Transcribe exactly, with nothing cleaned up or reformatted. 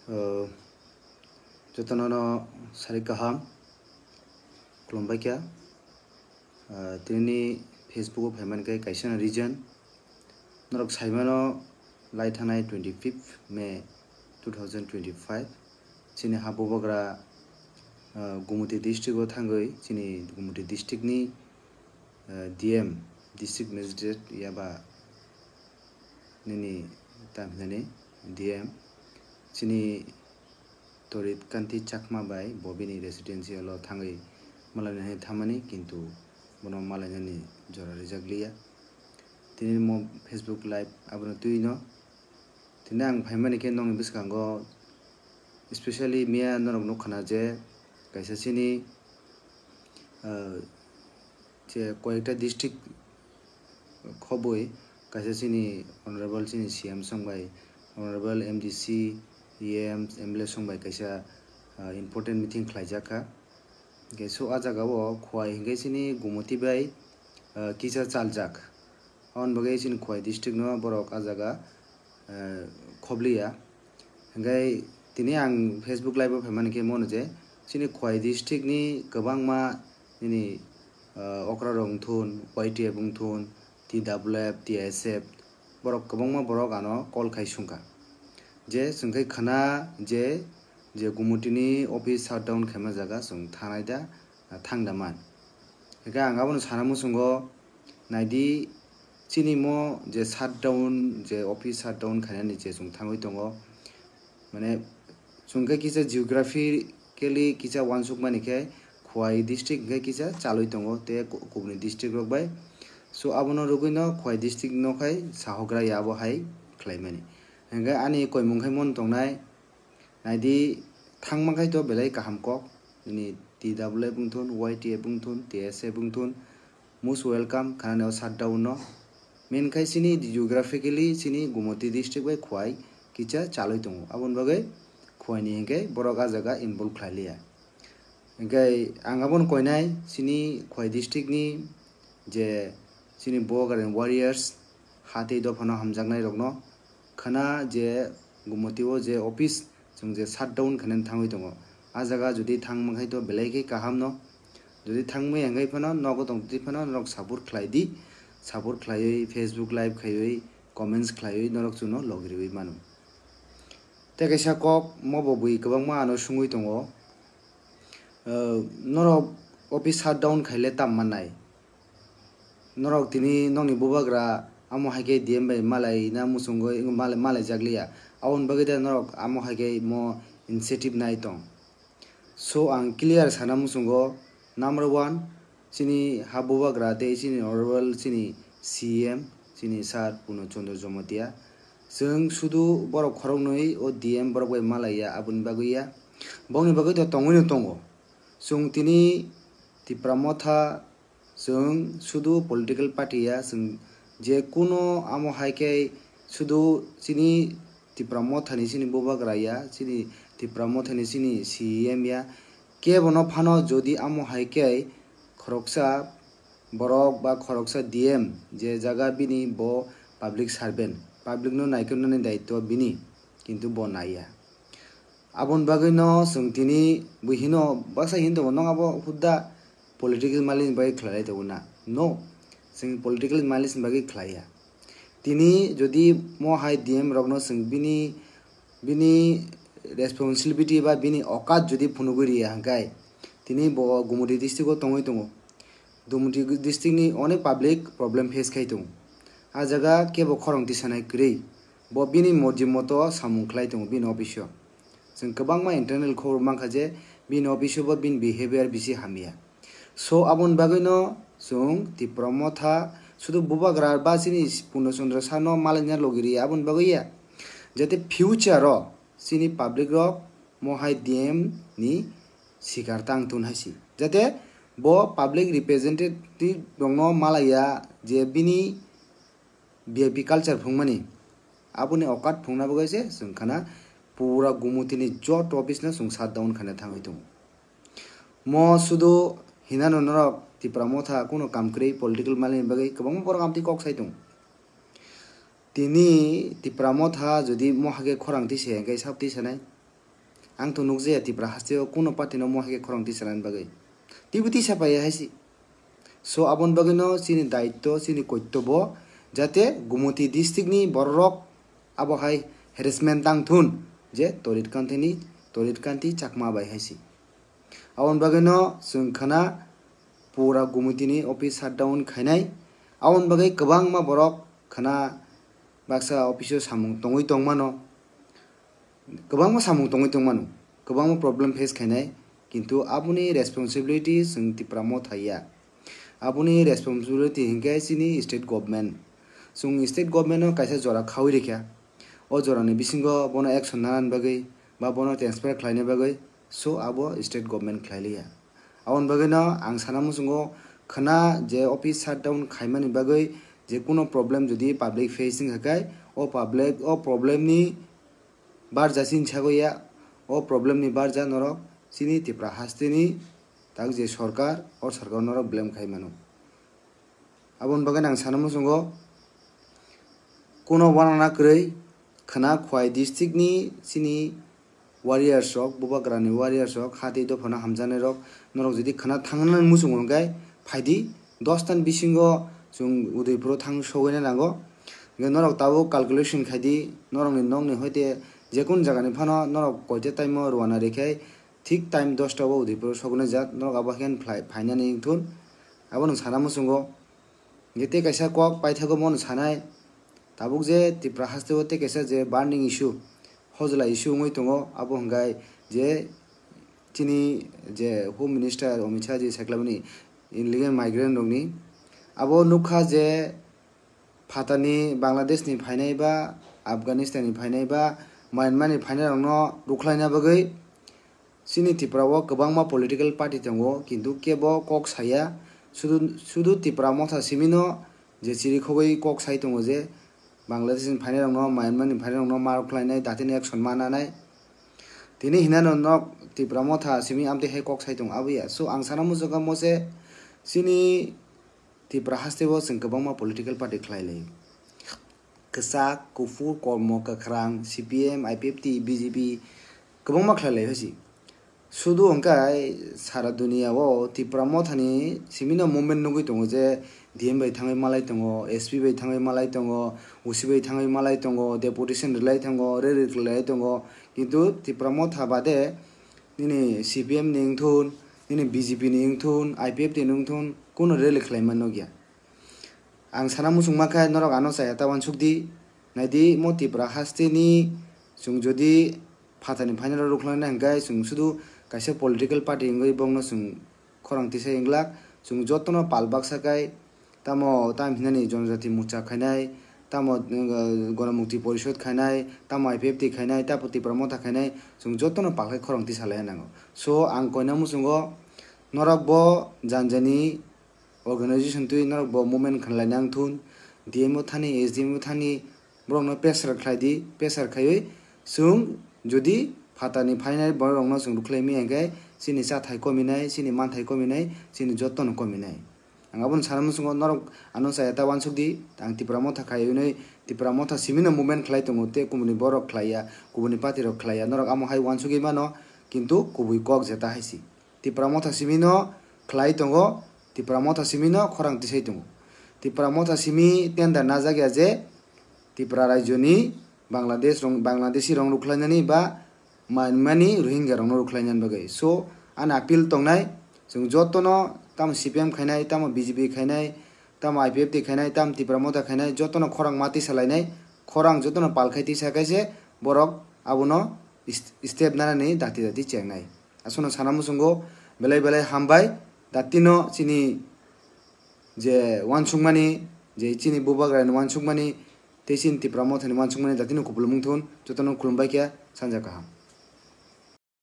Uh, jotono no sari kaham, khulumbai kha. Uh, tini Facebook o phaimani khe kaisa no reason. Norok saimano lai thanai twenty fifth May two thousand twenty five. Chini ha bubagra, uh, Gumoti district o thangwi chini Gumoti district ni, uh, D M, district magistrate yaba nini tam hinani D M chini Torit Kanti Chakma bai bo bini residential o thangwi malainani thamani, kintu bono malainani jora rijak liya. Tini mo Facebook live abono twi no. Tini ang phaimani khe nokni bwskango, especially miya norok nukha na je kaisa chini, ah, je koyekta district khobwi kaisa chini honorable chini C M song bai, honorable M D C, E M, M L A song bai kaisa, ah, important meeting khlaijak kha. Hingke so a jaga o Khowai hingke chini Gumoti bai, ah, kisa chaljak. Aboni bagwi chini Khowai district no borok a jaga, ah, khobliya. Hingke tini ang Facebook live o phaimani khe mono je chini Khowai district ni kwbangma nini, ah, okra rok wngthun, Y T F wngthun, T W F, T S F, borok kwbangma borok ano call khai sungkha. Je chwng khe khana je, je Gumoti ni office shutdown khaima jaga chwng thanai da, ah, thang da man. Hingke ang abono sana muchungo naidi chini mo je shutdown, je office shutdown khainani je chwng thangwi tongo. Mane chwng khe kisa geographically kisa uansukmani khe Khowai district hingke kisa chalwi tongo tei ku-, kubuni district rok bai. So abono rwgwino Khowai district no khai sahogra ya abo hai khlaimani. Hingke ani koimung khai mon tongnai, naidi thangma khai to belai kaham kok, nini T W F wngthun, Y T F wngthun, T S F wngthun, most welcome khanani o shutdown no. Main khai chini geographically chini Gumoti district bai Khowai kisa chalwi tongo. Aboni bagwi Khowai ni hingke borok a jaga involve khlai liya. Hingke ang abono koinai chini Khowai district ni je chini Bubagra ni warriors, ha tei dophano hamjaknai rokno khana je Gumoti o je office chwng je shutdown khainani thangwi tongo. A jaga jodi thangma khai to belai khe kaham no. Jodi thangmaya hwnkhe phano nogo tongtwi phano norok support khlai di. Support khlaiwi Facebook live khaiwi comments khlaiwi norok chwngno logi riwi mano. Tei kaisa kok mo bo bui kwbangma ano sungwi tongo. Uh, norok office shutdown khaile tam mannai. Norok tini nokni bubagra amo hai khe D M bai malai na muchungwi malai, malai jakliya. Aboni bagwi de norok amo hai khe mo initiative nai tong. So ang clear sana muchungo, number one, chini ha bubagra tei chini honorable chini C M, chini sir Puno Chandra Jamatia. Chwng sudu borok khoroknwi o D M borok bai malaiya, aboni bagwi ya. Bongni bagwi to tongwi no tongo. Chwng tini Tipra Motha, chwng sudu political party ya, chwng je kuno amo hai khe sudu chini Tipra Motha ni chini bubagra ya, chini Tipra Motha ni chini C M ya. Kebo no phano jodi amo hai khe khoroksa borok ba khoroksa D M je jaga bini bo public servant, public no naikolnani daitwa bini, kintu bo naiya. Aboni bagwi no chwng tini bui hino baksa hin tongo, nong abo hudda political malice ni bagwi khlai lai tongo na? No, chwng political malice ni bagwi khlaiya. Tini jodi mo hai D M rokno chwng bini, bini responsibility ba bini okat jodi phunugwi riya hwnkhe, tini bo Gumoti district o tongwi tongo. Gumoti district ni onek public problem face khai tongo. A jaga kebo khorang tisanai kwrwi. Bo bini morji moto samung khlai tongo bini office o. Chwng kwbangma internal khobor mankha je bini office o bo bini behavior bisi hamya. So aboni bagwi no chwng Tipra Motha sudu bubagra ba chini Purno Chandra sir no malaina logi riya aboni bagwi ya. Jate future o chini public rok mo hai D M ni sikar tang tun hai si. Jate bo public representative rokno malaiya je bini V I P culture phungmani. Aboni okat phungna bagwi se chwng khana pura Gumoti ni joto office no chwng shutdown khaina thangwi tongo. Mo sudu hinano norok Tipra Motha kuno kam kwrwi political malice ni bagwi kwbangma borok amtwi kok sai tongo. Tini Tipra Motha jodi mo hai khe khorang twi se hwnkhe sab twi sanai. Ang to nukjaya Tripura hasteo kuno party no mohai khe khorang tisalani bagwi. Twibo tisa paiya hai si. So, aboni bagwino chini daitto, chini koittobo, jate Gumoti district ni bororok abo hai harassment tang thun, je Torit Kanti ni, Torit Kanti Chakma bai hai si. Aboni bagwino chwng khana pura Gumoti ni office shutdown khainai. Aboni bagwi kwbangma borok khana baksa office o samung tongwi tongmano. Kwbangma samung tongwi tongmano, kwbangma problem face khainai, kintu aboni responsibility chwng Tipra Motha ya. Aboni responsibility hinkhe chini state government. Chwng state government no kaisa jora khaui rikha. O jorani bisingo bono action nanani bagwi ba bono transfer khlaina bagwi, so abo state government khlai liya. Aboni bagwino ang sana muchungo khana je office shutdown khaimani bagwi je kuno problem jodi public facing hakai, o public, o problem ni barja chini sago ya, o problem ni barja norok chini Tipra hasteni tak je sorkar, o sorkar norok blame khai mano. Aboni bagwi ang sana muchungo kuno wanana kwrwi khana Khwai district ni chini warriors rok, Bubagrani warriors rok, ha tei dophano hamjaknai rok, norok jodi khana thangna muchungo hwnkhe phaidi, dos tan bisingo chwng Udaipuro thang sogwina nango. Hwnkhe norok tabuk calculation khaidi, norokni nokni hoite jekunu jagani phano norok koita time o rwna rikhe thik time dosta o Udaipuro sogwna jak, norok abo khe phainani wngthun. Abo nwng sana muchungo. Hwnkhe tei kaisa kok paithago bono sanai, tabuk je Tripura hasteo tei kaisa je burning issue, hojla issue wngwi tongo, abo hwnkhe je chini je Home Minister Amit Shah ji saklabani illegal migrant rokni. Abo nukha je phatani Bangladesh ni phainai ba Afghanistan ni phainai ba Myanmar ni phainai rokno rwkhlaina bagwi chini Tripura o kwbangma political party tongo, kintu kebo kok saya, sudu, sudu Tipra Motha simi no je chirikhogwi kok sai tongo je Bangladesh ni phainai rokno, Myanmar ni phainai rokno ma rwkhlainai, datino action ma nanai. Tini hinano nok Tipra Motha simi amtwi hai kok sai tongo, abo ya. So, ang sana muchungo mo se chini Tipra hasteo chwng kwbangma political party khlai lai. Kwchak, kuphur, kormo, kwkhrang, C P M, I P F T, B J P kwbangma khlai lai hai si. Sudu hwnkhe sara dunia o Tipra Mothani simi no movement nugwi tongo je D M bai thangwi malai tongo, S P bai thangwi malai tongo, O C bai thangwi malai tongo, deputation rwlai tongo, rally rwlai tongo. Kintu Tipra Motha bade nini C P M ni wngthun, nini B J P ni wngthun, I P F T ni wngthun, kuno rally khlai man nukya. Ang sana muchung mankha norok ano chaya ta uansuk di. Naidi mo Tipra hasteni chwng jodi phatani final o rwkhlaina hwnkhe chwng sudu kaisa political party wngwi bongno chwng khorang tisai wnglak. Chwng jotono pal baksa kai tamo tam hinani Jonojati Morcha khainai, tamo, uh, Ganamukti Porishod khainai, tamo I P F T khainai, tamo Tipra Motha khainai, chwng jotono pal khai khorang tisalai nango. So ang koina muchungo norok bo janjani organization twi norok bo movement khanlai nang thun, D M o thani, S D M o thani, borokno pressure khlai di, pressure khaiwi chwng jodi phatani phainai borokno chwng rwkhlai mi hwnkhe chini chathai kominai, chini manthai kominai, chini jotono kominai. Ang abono sana muchungo norok ano chaya ta uansuk di, ang Tipra Motha khai hwnwi, Tipra Motha simi no movement khlai tongo, tei kubuni borok khlai ya, kubuni party rok khlai ya, norok amo hai uansugwi mano, kintu kubui kok jeta hai si. Tipra Motha simi no khlai tongo, Tipra Motha simi no khorang tisai tongo. Tipra Motha simi tender najak ya je Tipra rajyo ni Bangladesh rong, Bangladeshi rong rwkhlainani ba Myanmar ni Rohingya rokno rwkhlainani bagwi. So, ani appeal tongnai, chwng jotono tamo C P M khainai, tamo B J P khainai, tamo I P F T khainai, tamo Tipra Motha khainai, jotono khorang ma tisa lainai, khorang jotono pal khai tisa khaise borok abono ist-, step nanani dati dati chengnai. Aswkno sana muchungo belai belai hambai, datino chini je uansukmani, je chini bubagrani uansukmani, tei chini Tipra Mothani uansukmani datino kupulung wngthun, jotono khulumbai khe sanja kaham.